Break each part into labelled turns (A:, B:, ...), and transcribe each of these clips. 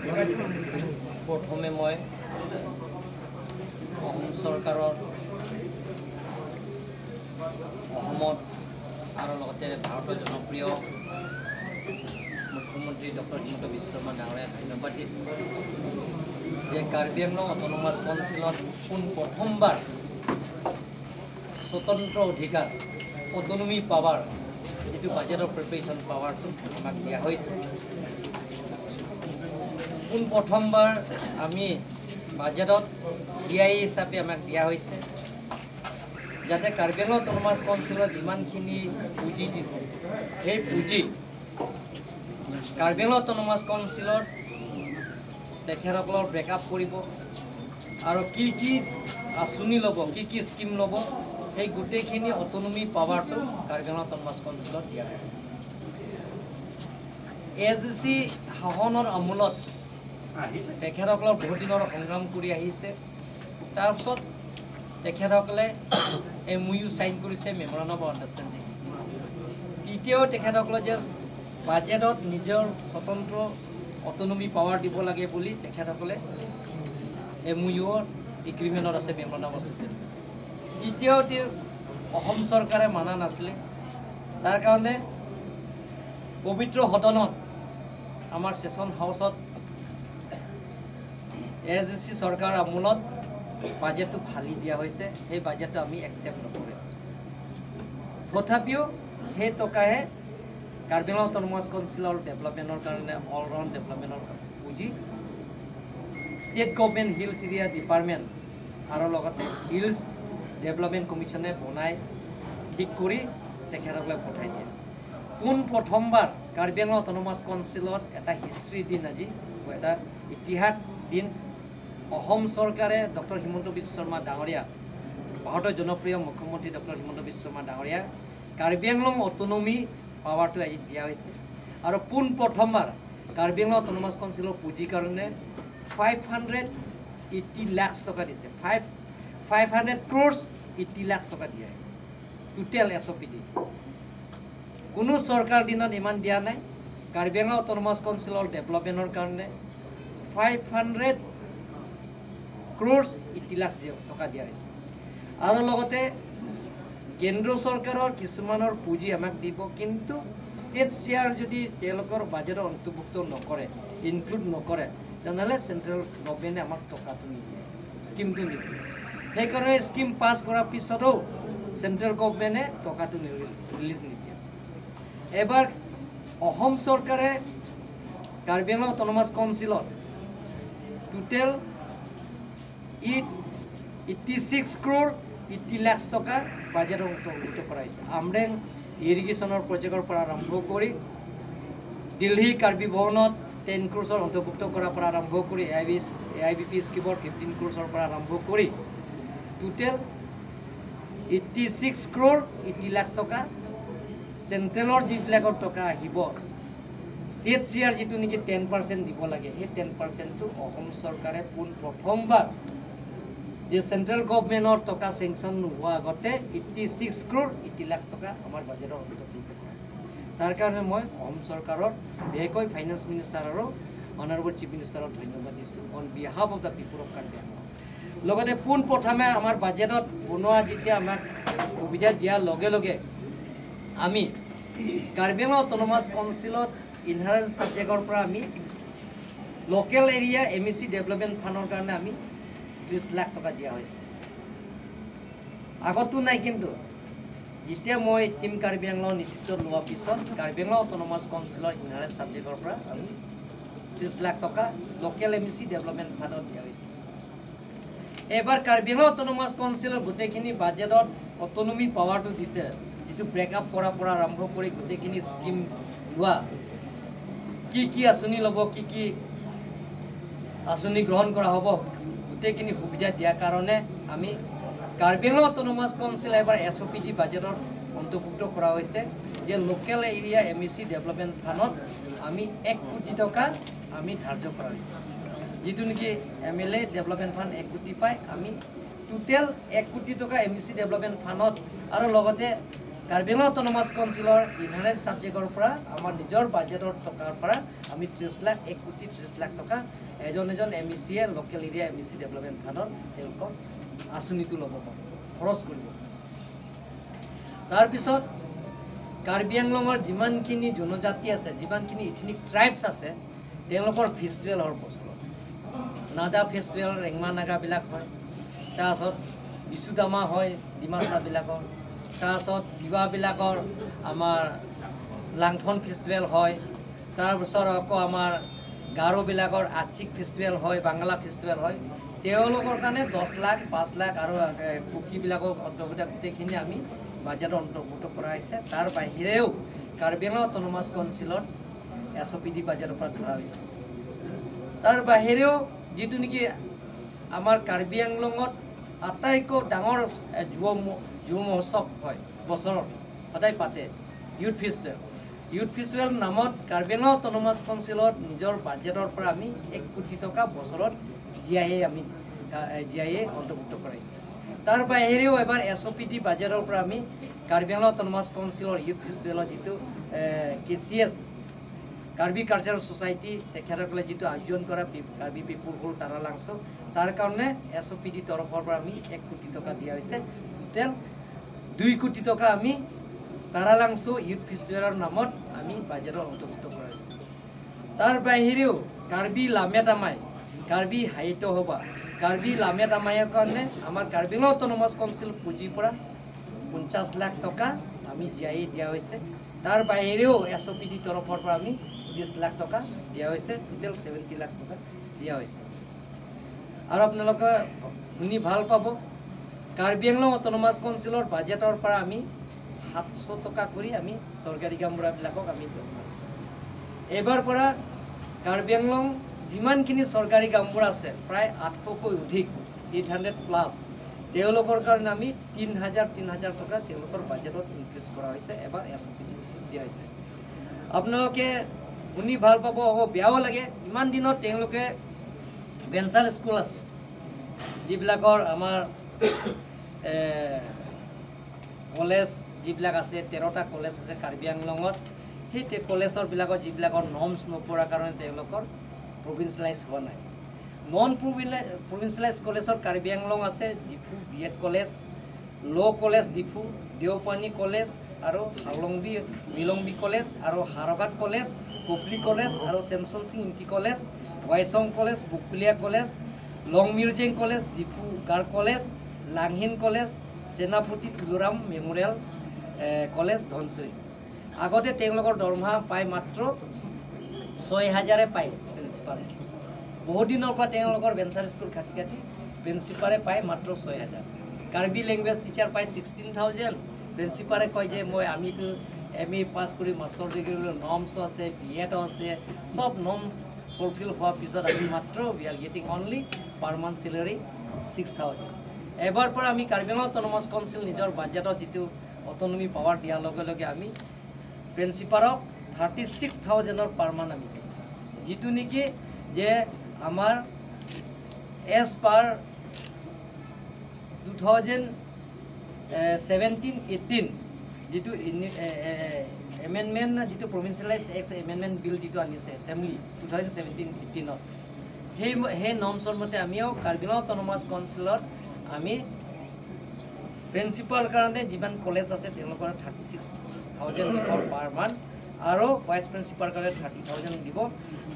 A: প্ৰথমে মই অসম চৰকাৰৰ, অসমত আৰু লগতে ভাৰতৰ জনপ্ৰিয় মুখ্যমন্ত্ৰী ডক্টৰ হিমন্ত বিশ্ব শৰ্মা ডাঙৰীয়াক ধন্যবাদ দিছোঁ যে কাৰ্বি আংলং অট'নমাছ কাউন্সিলত পোনপ্ৰথমবাৰ স্বতন্ত্ৰ অধিকাৰ, অট'নমি পাৱাৰ, যিটো বাজেটৰ প্ৰিপেৰেশ্যন পাৱাৰটো আমাক দিয়া হৈছে। পোনপ্ৰথমবাৰ আমি বাজেটত চি I হিচাপে আমাক দিয়া হৈছে, যাতে কাৰ্বি আংলং অট'নমাছ কাউন্সিলত যিমানখিনি পুঁজি দিছে, সেই পুঁজি কাৰ্বি আংলং অট'নমাছ কাউন্সিলত তেখেতসকলৰ ব্ৰেকআপ কৰিব আৰু কি কি আঁচনি ল'ব, কি কি স্কীম ল'ব, সেই গোটেইখিনি অট'নমি পাৱাৰটো কাৰ্বি আংলং অট'নমাছ কাউন্সিলত দিয়া হৈছে। এ জি চি শাসনৰ আমোলত তেখেতসকলৰ বহুত দিনৰ সংগ্ৰাম কৰি আহিছে। তাৰপিছত তেখেতসকলে এমঅ'ইউ চাইন কৰিছে, মেমৰেণ্ডাম অফ আণ্ডাৰষ্টেণ্ডিং। তেতিয়াও তেখেতসকলে যে বাজেটত নিজৰ স্বতন্ত্ৰ অট'নমি পাৱাৰ দিব লাগে বুলি তেখেতসকলে এমঅ'ইউৰ এগ্ৰিমেণ্টত আছে, মেমৰেণ্ডাম আছে। তেতিয়াও তেওঁ অসম চৰকাৰে মানা নাছিলে। তাৰ কাৰণে পবিত্ৰ সদনত, আমাৰ ছেছন হাউচত এ জি চি চৰকাৰৰ আমোলত বাজেটটো ফালি দিয়া হৈছে। সেই বাজেটটো আমি একচেপ্ট নকৰে। তথাপিও সেই টকাহে কাৰ্বি আংলং অট'নমাছ কাউন্সিলৰ ডেভেলপমেণ্টৰ কাৰণে, অল ৰাউণ্ড ডেভেলপমেণ্টৰ পুঁজি state government hills area department আৰু লগতে হিলছ ডেভেলপমেণ্ট কমিশ্যনে বনাই ঠিক কৰি তেখেতসকলে পঠাই দিয়ে। পোনপ্ৰথমবাৰ কাৰ্বি আংলং অট'নমাছ কাউন্সিলত এটা হিষ্ট্ৰী দিন আজি, এটা ইতিহাস দিন। অসম চৰকাৰে ডক্টৰ হিমন্ত বিশ্ব শৰ্মা ডাঙৰীয়া, ভাৰতৰ জনপ্ৰিয় মুখ্যমন্ত্ৰী ডক্টৰ হিমন্ত বিশ্ব শৰ্মা ডাঙৰীয়া, কাৰ্বি আংলং অট'নমি পাৱাৰটো আজি দিয়া হৈছে। আৰু পোনপ্ৰথমবাৰ কাৰ্বি আংলং অট'নমাছ কাউন্সিলৰ পুঁজিৰ কাৰণে 580 লাখছ টকা দিছে। 500 crores 80 lakhs টকা দিয়া হৈছে টোটেল এছঅ'পিডি। কোনো চৰকাৰ দিনত ইমান দিয়া নাই। কাৰ্বি আংলং অট'নমাছ কাউন্সিলৰ ডেভেলপমেণ্টৰ কাৰণে 500 crores 80 lakhs টকা দিয়া হৈছে। আৰু লগতে কেন্দ্ৰ চৰকাৰৰ কিছুমানৰ পুঁজি আমাক দিব, কিন্তু ষ্টেট শ্বেয়াৰ যদি তেওঁলোকৰ বাজেটত অন্তৰ্ভুক্ত নকৰে, ইনক্লুড নকৰে, তেনেহ'লে চেণ্ট্ৰেল গভমেণ্টে আমাক টকাটো নিদিয়ে, স্কীমটো নিদিয়ে। সেইকাৰণে স্কীম পাছ কৰাৰ পিছতো চেণ্ট্ৰেল গভমেণ্টে টকাটো ৰিলিজ নিদিয়ে। এবাৰ অসম চৰকাৰে কাৰ্বি আংলং অট'নমাছ কাউন্সিলত total 86 crore 80 lakhs টকা বাজেটত অন্তৰ্ভুক্ত কৰা হৈছে। আমৰেং ইৰিগেশ্যনৰ প্ৰজেক্টৰ পৰা আৰম্ভ কৰি, দিল্লী কাৰ্বি ভৱনত 10 ক্ৰ'ৰ্ছৰ অন্তৰ্ভুক্ত কৰাৰ পৰা আৰম্ভ কৰি, এআইবিপি স্কীমৰ 15 ক্ৰ'ৰ্ছৰ পৰা আৰম্ভ কৰি total 86 crore 80 lakhs টকা চেণ্ট্ৰেলৰ যিবিলাকৰ টকা আহিব, ষ্টেট শ্বেয়াৰ যিটো নেকি 10% দিব লাগে, সেই 10%টো অসম চৰকাৰে পোনপ্ৰথমবাৰ যে চেণ্ট্ৰেল গভমেণ্টৰ টকা চেংচন নোহোৱা আগতে 86 crore 80 lakhs টকা আমাৰ বাজেটৰ অন্তৰ্ভুক্ত কৰা হৈছে। তাৰ কাৰণে মই অসম চৰকাৰৰ, বিশেষকৈ ফাইনেন্স মিনিষ্টাৰ আৰু অনাৰেবল চিফ মিনিষ্টাৰক ধন্যবাদ দিছোঁ on behalf of the people of Karbi Anglong. লগতে পোনপ্ৰথমে আমাৰ বাজেটত বনোৱা যেতিয়া আমাক সুবিধা দিয়াৰ লগে লগে আমি কাৰ্বি আংলং অট'নমাছ কাউন্সিলত ইনহেৰেণ্ট ছাবজেক্টৰ পৰা আমি local area MEC development ফাণ্ডৰ কাৰণে আমি 30 লাখ টকা দিয়া হৈছে। আগতো নাই, কিন্তু যেতিয়া মই টীম কাৰ্বি আংলং নেতৃত্ব লোৱাৰ পিছত কাৰ্বি আংলং অট'নমাছ কাউন্সিলৰ ইনহেৰেণ্ট ছাবজেক্টৰ পৰা আমি 30 লাখ টকা লোকেল এমইচি ডেভেলপমেণ্ট ফাণ্ডত দিয়া হৈছে। এইবাৰ কাৰ্বি আংলং অট'নমাছ কাউন্সিলৰ গোটেইখিনি বাজেটত অট'নমি পাৱাৰটো দিছে, যিটো ব্ৰেকআপ কৰাৰ পৰা আৰম্ভ কৰি গোটেইখিনি স্কীম লোৱা, কি কি আঁচনি ল'ব, কি কি আঁচনি গ্ৰহণ কৰা হ'ব, গোটেইখিনি সুবিধা দিয়াৰ কাৰণে আমি কাৰ্বি আংলং অট'নমাছ কাউন্সিল এবাৰ এছঅ'পিডি বাজেটত অন্তৰ্ভুক্ত কৰা হৈছে যে local area MEC development ফাণ্ডত আমি 1 কোটি টকা আমি ধাৰ্য কৰা হৈছে। যিটো নেকি এমএলএ ডেভেলপমেণ্ট ফাণ্ড 1 কোটি পায়, আমি টোটেল 1 কোটি টকা এমইচি ডেভেলপমেণ্ট ফাণ্ডত আৰু লগতে কাৰ্বি আংলং অট'নমাছ কাউন্সিলৰ ইনহেৰেণ্ট ছাবজেক্টৰ পৰা আমাৰ নিজৰ বাজেটৰ টকাৰ পৰা আমি 30 লাখ, 1 কোটি 30 লাখ টকা এজন এজন এম ই চিয়ে local area M E C development ফাণ্ডৰ তেওঁলোকক আঁচনিটো ল'ব পাৰে, খৰচ কৰিব। তাৰপিছত কাৰ্বি আংলঙৰ যিমানখিনি জনজাতি আছে, যিমানখিনি ইথনিক ট্ৰাইবছ আছে, তেওঁলোকৰ ফেষ্টিভেল হোৱাৰ বছৰত নাদা ফেষ্টিভেল ৰেংমা নাগাবিলাক হয়, তাৰপাছত বিচুদামা হয় ডিমাচাবিলাকৰ, তাৰপাছত তিৱাবিলাকৰ আমাৰ লাংথন ফেষ্টিভেল হয়, তাৰপিছত আকৌ আমাৰ গাৰোবিলাকৰ আচিক ফেষ্টিভেল হয়, বাংলা ফেষ্টিভেল হয়। তেওঁলোকৰ কাৰণে 10 লাখ, 5 লাখ আৰু কুকিবিলাকক অন্তৰ্ভুক্ত গোটেইখিনি আমি বাজেটত অন্তৰ্ভুক্ত কৰা হৈছে। তাৰ বাহিৰেও কাৰ্বি আংলং অট'নমাছ কাউন্সিলত এছ অ' পি ডি বাজেটৰ পৰা ধৰা হৈছে। তাৰ বাহিৰেও যিটো নেকি আমাৰ কাৰ্বি আংলঙত আটাইতকৈ ডাঙৰ যুৱ মহোৎসৱ হয়, বছৰত সদায় পাতে ইউথ ফেষ্টিভেল। ইউথ ফেষ্টিভেল নামত কাৰ্বি আংলং অট'নমাছ কাউন্সিলত নিজৰ বাজেটৰ পৰা আমি 1 কোটি টকা বছৰত জি I A আমি জি I A অন্তৰ্ভুক্ত কৰাইছে। তাৰ বাহিৰেও এবাৰ এছ অ' পি ডি বাজেটৰ পৰা আমি কাৰ্বি আংলং অট'নমাছ কাউন্সিলৰ ইউথ ফেষ্টিভেলত যিটো K C S Karbi cultural society তেখেতসকলে যিটো আয়োজন কৰা কাৰ্বি পিপুল হ'ল তাৰালাংছ, তাৰ কাৰণে এছ অ' পি ডি তৰফৰ পৰা আমি 1 কোটি টকা দিয়া হৈছে। টোটেল 2 কোটি টকা আমি তাৰালাংছ ইউথ ফেষ্টিভেলৰ নামত আমি বাজেটত অন্তৰ্ভুক্ত কৰা হৈছে। তাৰ বাহিৰেও কাৰ্বি লামেতামাই, কাৰ্বি সাহিত্য সভা, কাৰ্বি লামেতামাইৰ কাৰণে আমাৰ কাৰ্বি আংলং অট'নমাছ কাউন্সিল পুঁজিৰ পৰা 50 লাখ টকা আমি জি I দিয়া হৈছে। তাৰ বাহিৰেও এছ অ' পি ডি তৰফৰ পৰা আমি 20 লাখ টকা দিয়া হৈছে। টোটেল 70 লাখ টকা দিয়া হৈছে। আৰু আপোনালোকে শুনি ভাল পাব, কাৰ্বি আংলং অট'নমাছ কাউন্সিলৰ বাজেটৰ পৰা আমি 700 টকা কৰি আমি চৰকাৰী গামবুঢ়াবিলাকক আমি দৰমহা দিওঁ। এইবাৰ পৰা কাৰ্বি আংলং যিমানখিনি চৰকাৰী গামবুঢ়া আছে, প্ৰায় 800কৈ অধিক, 800 প্লাছ, তেওঁলোকৰ কাৰণে আমি 3000 3000 টকা তেওঁলোকৰ বাজেটত ইনক্ৰিজ কৰা হৈছে, এবাৰ এছ অ' পি ডি দিয়া হৈছে। আপোনালোকে শুনি ভাল পাব, আকৌ বেয়াও লাগে, ইমান দিনত তেওঁলোকে ভেঞ্চাৰ স্কুল আছে, যিবিলাকৰ আমাৰ কলেজ যিবিলাক আছে, 13টা কলেজ আছে কাৰ্বি আংলঙত, সেই কলেজৰবিলাকত যিবিলাকৰ নৰ্মছ নপৰাৰ কাৰণে তেওঁলোকৰ প্ৰভিঞ্চিয়েলাইজ হোৱা নাই। নন প্ৰভিঞ্চিয়েলাইজ কলেজত কাৰ্বি আংলং আছে Diphu B Ed college, law college Diphu, Deopani college আৰু হালংবি মিলংবি কলেজ আৰু হাৰঘাট কলেজ, কপলি কলেজ আৰু চেমচন সিং ইংতি কলেজ, ৱাইচং college, Bokulia college, Longmirjeng college, Diphu girl college, Langhin college, Senapati Tularam memorial college Dhansiri. আগতে তেওঁলোকৰ দৰমহা পায় মাত্ৰ 6000 পায় প্ৰিন্সিপালে। বহুত দিনৰ পৰা তেওঁলোকৰ ভেঞ্চাৰ স্কুল কাটি কাটি প্ৰিন্সিপালে পায় মাত্ৰ 6000। কাৰ্বি লেংগুৱেজ টিচাৰ পায় 16,000। প্ৰিন্সিপালে কয় যে মই আমিতো এম এ পাছ কৰি মাষ্টাৰ ডিগ্ৰী লৈ নৰ্মছো আছে, বি এডো আছে, চব নৰ্মছ ফুলফিল হোৱাৰ পিছত আমি মাত্ৰ we are getting only per month salary 6,000। এবাৰ পৰা আমি কাৰ্বি আংলং অট'নমাছ কাউন্সিল নিজৰ বাজেটত যিটো অট'নমি পাৱাৰ দিয়াৰ লগে লগে আমি প্ৰিন্সিপালক 36,000 পাৰ মান্থ আমি দিওঁ, যিটো নেকি যে আমাৰ এজ পাৰ 2017-18 যিটো এমেণ্ডমেণ্ট, যিটো প্ৰভিঞ্চিয়েলাইজ এক্ট এমেণ্ডমেণ্ট বিল যিটো আনিছে এছেম্বলি 2017-18ত, সেই নৰ্মছৰ মতে আমিও কাৰ্বি আংলং অট'নমাছ কাউন্সিলত আমি প্ৰিন্সিপাল কাৰণে যিমান কলেজ আছে তেওঁলোকৰ 36,000 দিব পাৰ মান্থ, আৰু ভাইচ প্ৰিন্সিপাল কাৰণে 30,000 দিব,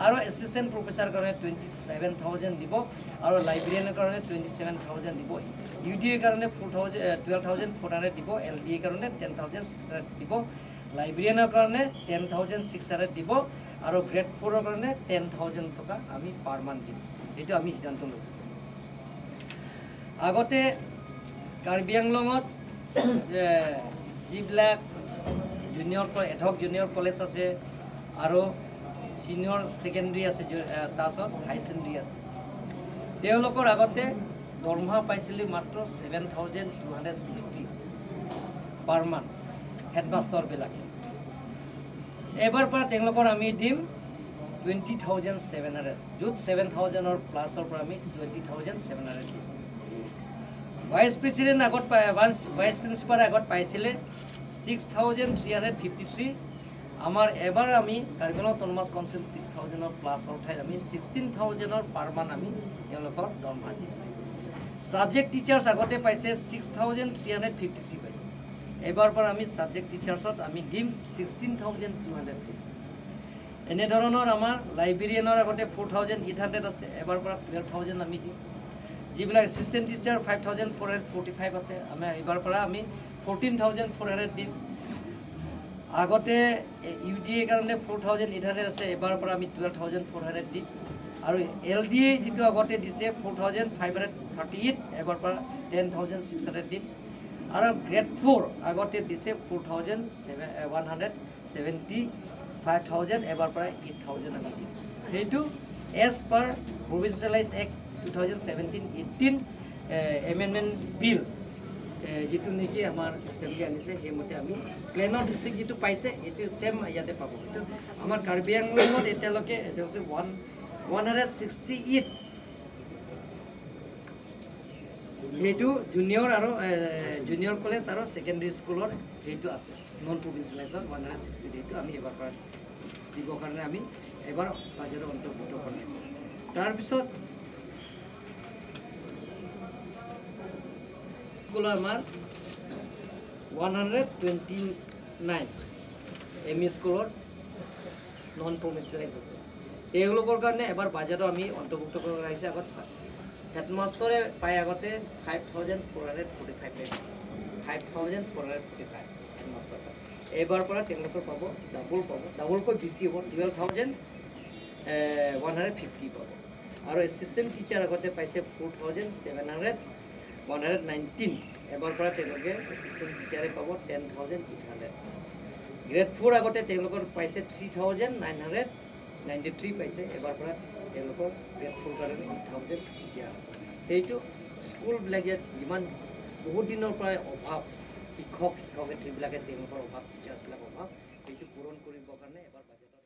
A: আৰু এছিষ্টেণ্ট প্ৰফেচাৰ কাৰণে 27,000 দিব, আৰু লাইব্ৰেৰিয়ানৰ কাৰণে 27,000 দিব, ইউ ডি এৰ কাৰণে 12,400 দিব, এল ডি এৰ কাৰণে 10,600 দিব, লাইব্ৰেৰিয়ানৰ কাৰণে 10,600 দিব, আৰু গ্ৰেড ফ'ৰৰ কাৰণে 10,000 টকা আমি পাৰ মান্থ দিম। এইটো আমি সিদ্ধান্ত লৈছোঁ। আগতে কাৰ্বি আংলঙত যিবিলাক junior ad hoc junior college আছে আৰু ছিনিয়ৰ ছেকেণ্ডেৰী আছে, তাৰপাছত হাই ছেকেণ্ডেৰী আছে, তেওঁলোকৰ আগতে দৰমহা পাইছিলে মাত্ৰ 7,260 পাৰ মান্থ হেডমাষ্টাৰবিলাকে। এইবাৰ পৰা তেওঁলোকৰ আমি দিম 20,700, য'ত 7,000 প্লাছৰ পৰা আমি 20,700 দিম। ভাইচ প্ৰেচিডেণ্ট আগত পাই, ভাইচ প্ৰিন্সিপাল আগত পাইছিলে 6,353। আমাৰ এবাৰ আমি কাৰ্বি আংলং অট'নমাছ কাউন্সিল 6,000ৰ প্লাছৰ ঠাইত আমি 16,000ৰ পাৰ মান্থ আমি তেওঁলোকৰ দৰমহা দিম। ছাবজেক্ট টিচাৰ্ছ আগতে পাইছে 6,353 পাইছে, এইবাৰ পৰা আমি ছাবজেক্ট টিচাৰ্ছত আমি দিম 16,200 দিম। এনেধৰণৰ আমাৰ লাইব্ৰেৰিয়ানৰ আগতে 4,800 আছে, এবাৰ পৰা 12,000 আমি দিম। যিবিলাক এছিষ্টেণ্ট টিচাৰ 5,445 আছে, আমি এইবাৰ পৰা আমি 14,400 দিম। আগতে ইউ ডি এৰ কাৰণে 4,800 আছে, এইবাৰ পৰা আমি 12,400 দিম। আৰু এল ডি এ যিটো আগতে দিছে 4,538, এবাৰ পৰা 10,600 দিম। আৰু গ্ৰেড 4 আগতে দিছে 4,175,000, এবাৰ পৰা 8,000 আমি দিম। সেইটো as per provincialise act 2017-18 amendment bill যিটো নেকি আমাৰ এছেম্বলি আনিছে, সেইমতে আমি প্লেনৰ ডিষ্ট্ৰিক্ট যিটো পাইছে সেইটো ছেম ইয়াতে পাব। কিন্তু আমাৰ কাৰ্বি আংলঙত এতিয়ালৈকে এইটো হৈছে 168, সেইটো জুনিয়ৰ আৰু জুনিয়ৰ কলেজ আৰু ছেকেণ্ডেৰী স্কুলৰ সেইটো আছে নন প্ৰভিঞ্চিয়েলাইজৰ 168, সেইটো আমি এবাৰ পৰা দিবৰ কাৰণে আমি এবাৰ বাজেটৰ অন্তৰ্ভুক্ত কৰা হৈছে। তাৰপিছত স্কুলৰ আমাৰ 129 এম ই স্কুলৰ নন প্ৰভিঞ্চিয়েলাইজ আছে, তেওঁলোকৰ কাৰণে এবাৰ বাজেটো আমি অন্তৰ্ভুক্ত কৰা হৈছে। আগত হেডমাষ্টৰে পাই আগতে 5,445 পাই, 5,445 হেডমাষ্টৰ পায়, এইবাৰ পৰা তেওঁলোকৰ পাব ডাবল পাব, ডাবলকৈ বেছি হ'ব, 12,150 পাব। আৰু এছিষ্টেণ্ট টিচাৰ আগতে পাইছে 4,719, এবাৰ পৰা তেওঁলোকে এছিষ্টেণ্ট টিচাৰে পাব 10,800। গ্ৰেড 4 আগতে তেওঁলোকৰ পাইছে 3,993 পাইছে, এবাৰ পৰা তেওঁলোকৰ গ্ৰেড 4 কাৰণে 8,000 দিয়া হ'ব। সেইটো স্কুলবিলাক ইয়াত যিমান বহুত দিনৰ পৰাই অভাৱ, শিক্ষক শিক্ষয়িত্ৰীবিলাকে তেওঁলোকৰ অভাৱ, টিচাৰ্ছবিলাকৰ অভাৱ, সেইটো পূৰণ কৰিবৰ কাৰণে এবাৰ বাজেটত